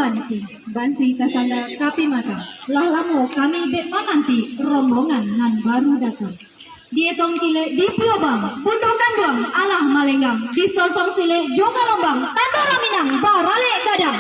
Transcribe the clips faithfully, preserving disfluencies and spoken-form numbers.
Bansi, bansi tasanda ka pi mata. Lah lamo kami dek mananti rombongan nan baru datang. Dietong kilek di Piobang, Bundo Kanduang alah malenggang. Disonsong silek jo galombang, tando Minang baralek gadang.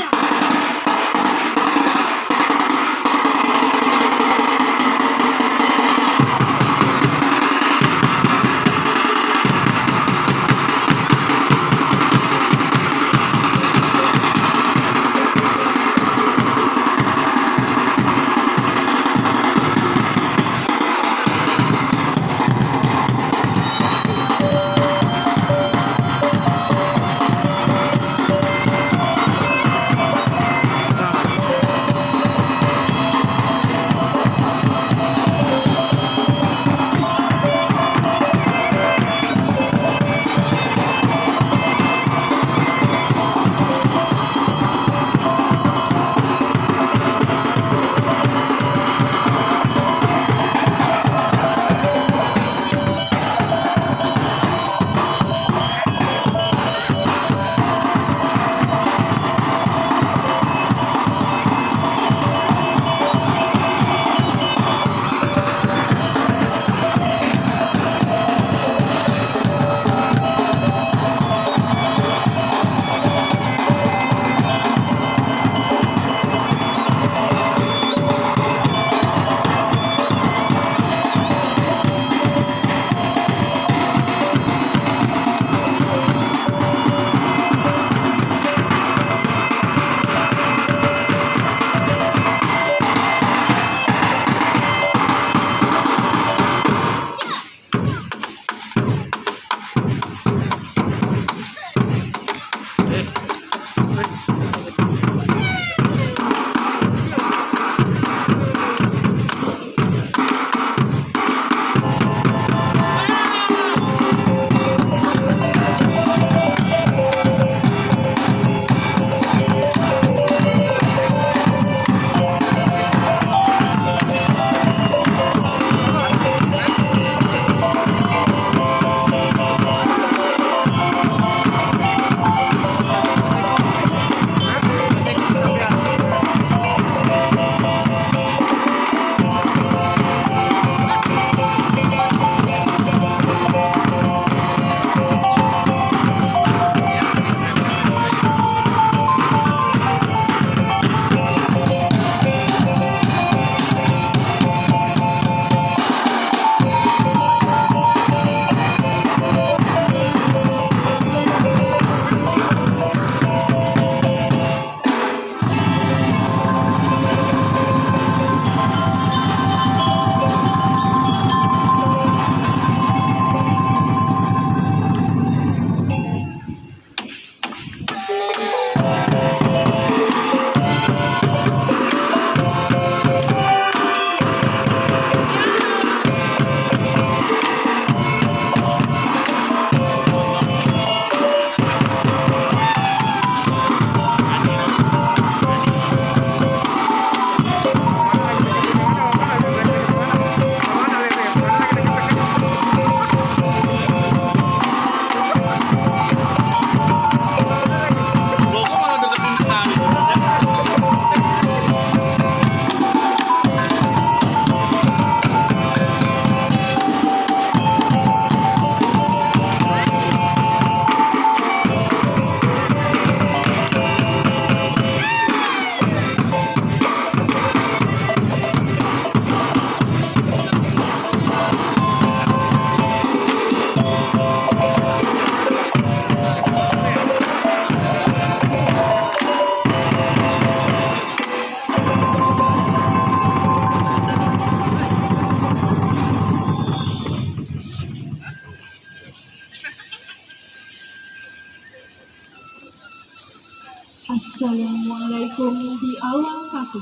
Assalamualaikum di awal kato.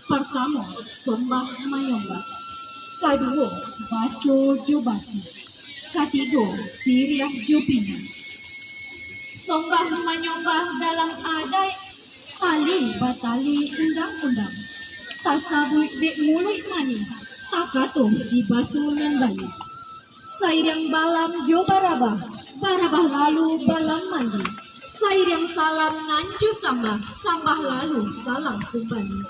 Partamo, sombah manyombah. Kaduo, baso jo basi. Katigo, siriah jo pinang. Sombah manyombah dalam adaik, tali batali undang-undang. Tasabuik dek muluik manih, takato di baso nan baiak. Sairiang balam jo barabah, barabah lalu balam mandi. Sairiang salam nan jo sambah, sambah lalu salam kumbali.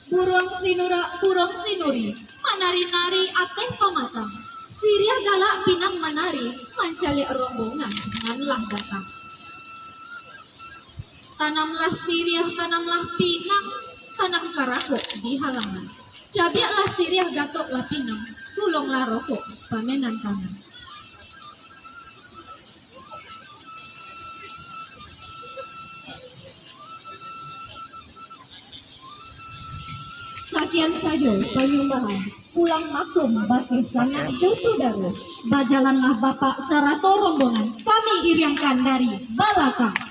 Buruang sinurak, buruang sinuri, manari-nari ateh pamatang. Siriah galak pinang manari, mancaliak rombongan nan lah datang. Tanamlah siriah, tanamlah pinang, tanam karakok di halaman. Cabiaklah siriah, gatoklah pinang, gulonglah rokok, pamenan tangan. Sakian sajo panyambahan. Pulang maklum bakeh sanak jo sudaro. Bajalanlah Bapak sarato rombongan. Kami iriangkan dari balakang.